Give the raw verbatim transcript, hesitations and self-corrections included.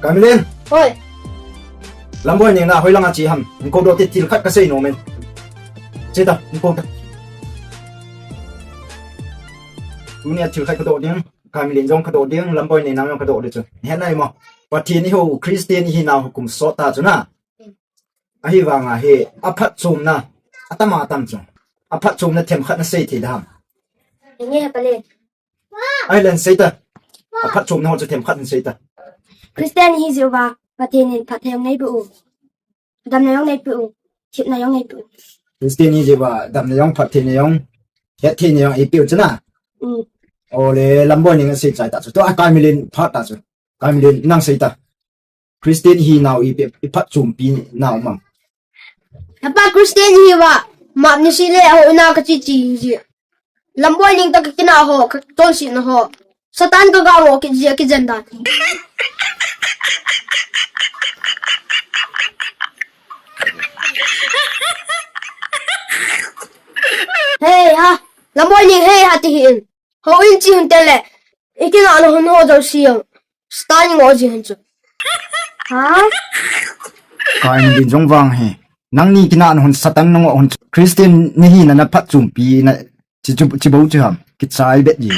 Kamilen. Hoi. Lamboi neng na hoilanga che ham. Hung kou doh te, thil khat kasei nom in. Che ta, hung kou ta. Tunia thil khat kadoh ding. Kamilen jong kadoh ding, Lamboi neng na jong kadoh ding chu. He nai mo. Pathen iho, Christian ihinau kum sot ta chu na. Ahivanga hi, aphatchomna, atam atam chu. Aphatchomna themkhat nasei thei dem? Nge he pale. Ai len sei ta. Aphatchomna ho chu themkhat nasei ta. Christian ihi jeh uva, Pathen in phatthei jong eipeh u. Damna jong eipeh u. Thepna jong eipeh u. Christian ihi jeh uva, damna jong, phattheina jong, hettheina jong eipeh u chu na. Mm. Ole, Lamboi neng asei chai ta chu. Tua Kamilen phat ta chu. Kamilen nang sei ta. Christian ihinau ipi, iphatchompi nau ham? Hepa, Christian ihiuva, map nisi le ho ina kache che ji. Lamboi neng toh kakinah ho, kachonsetna ho. Satan kaga ngoh kit ji, akijen dan. Hei ha, Lamboi neng hei ha ti hih in. Houin che hon teng le, ikinahna hon ho jouse jong Satan ingoh ji hen chu. Ha? Kamilen jong vang hi. Nangni kinahna hon Satan nangoh hon chu. Christian nahina naphatchompi na chi chu, chi bou chu ham. Kichai bet ji.